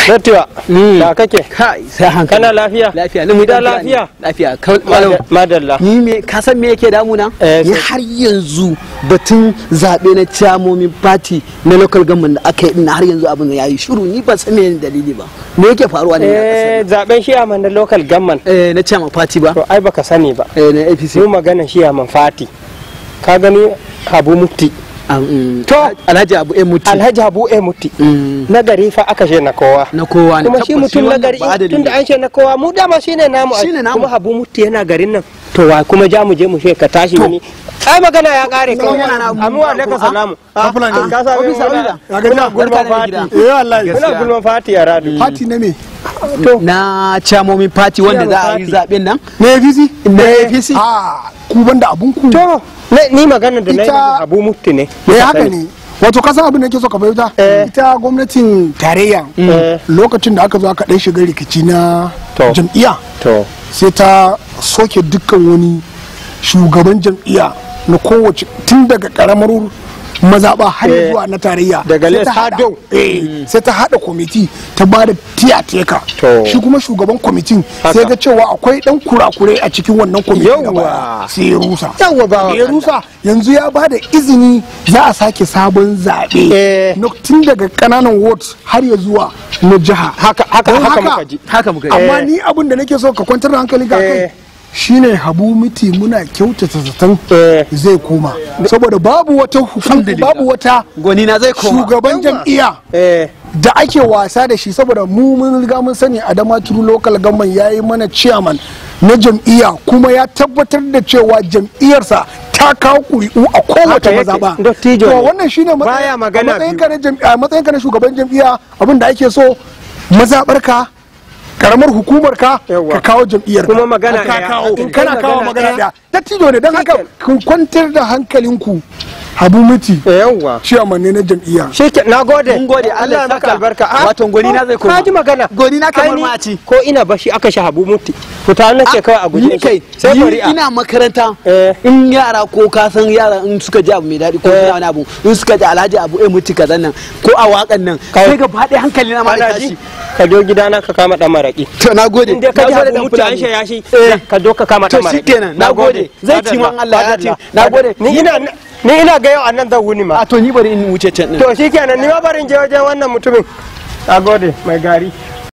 Dattiwa, da kake? Kai, sai hankali. Kana lafiya? Lafiya, ni da lafiya. Lafiya. Madalla. Ni me ka san me yake damuna? Ni har yanzu batun zabe na chairmomin party na local government da aka yi din har yanzu abin ya yi shiru, ni ban san me dalili ba. Me yake faruwa ne? Zaben chairman na local government. Na chairman party ba. To ai baka sani ba. Na APC. Mu magana chairman party. Ka gani Habu Mufti. To Alhaji Abu A Mutti. Alhaji Abu A Mutti. Na gari fa aka she na kowa. Na kowa ne. Kuma shi mutum na gari tunda an she na kowa mu dama shine namu. Kuma Habu Mutti yana garin nan. To wa kuma ja mu je mu she ka tashi wani. Ai magana ya kare kai. Amu wa alaikum salamu. Ka sa muna gulman fati. Eh wallahi. Muna gulman fati a radu. Fati na me? To na chairmomin party wanda za a yi zaben nan. Na APC? Na APC. Ah, ku banda abun ku. To ni magana da na yi Abu Mufti ne. Eh haka ne. Wato ka san abin da nake so ka fahimta? Ita gwamnatin tarayya lokacin da aka zo aka dan shiga rikici na jam'iyya. To. Sai ta soke dukkan wani shugaban jam'iyya na kowace tun daga karamar mazaɓa har zuwa na tarayya. Daga Lesado. Sai ta haɗa kwamiti ta ba da tiyateka. Shi kuma shugaban kwamitin sai ga cewa akwai ɗan kurakurai a cikin wannan kwamitin da baya. Sai ya rusa. Ya rusa yanzu ya ba da izini za a sake sabon zaɓe. Tun daga ƙananan wards har ya zuwa na jiha. Haka muka ji. Haka muka ji. Amma ni abin da nake so ka kwantar da hankalinka kai. Shine Habu Mutti muna kyautata zaton zai koma saboda babu wata babu wata goni na zai koma shugaban jam'iyya da ake wasa da shi saboda mu mun riga mun sani Adama Turu local government yayi mana chairman na jam'iyya kuma ya tabbatar da cewa jam'iyyarsa ta kawo kuri'u a kowace mazaba. To wannan shine matsayin ka na shugaban jam'iyya abin da ake so mazabarka karamar hukumar ka ka kawo jam'iyyar kuma magana ka kawo kana kawo magana daya dattijo ne don haka ku kwantar da hankalinku Habu Mutti yawwa chairman ne na jam'iyya shike nagode mun gode Allah ya maka albarka wato goni na zai koma ka ji magana goni na kamar ma ci ko ina bashi aka shi Habu Mutti fita nake kawai a guje kai sai kuri'a ina makaranta in yara ko ka san yara in suka ji abu mai daɗi ko suna wani abu in suka ji Alhaji Abu A Mutti kazan nan ko a wakan nan sai ga faɗi hankali na ma tashi ka jo gidana ka kama dan maraki to nagode in dai ka ji Habu Mutti an shaya shi ka jo ka kama dan maraki to shikenan nagode zai ci man Allah ya ci nagode ni ina ga yau annan zan wuni ma a to ni bari in wuce can din to shikenan ni ma bari in je wajen wannan mutumin nagode mai gari.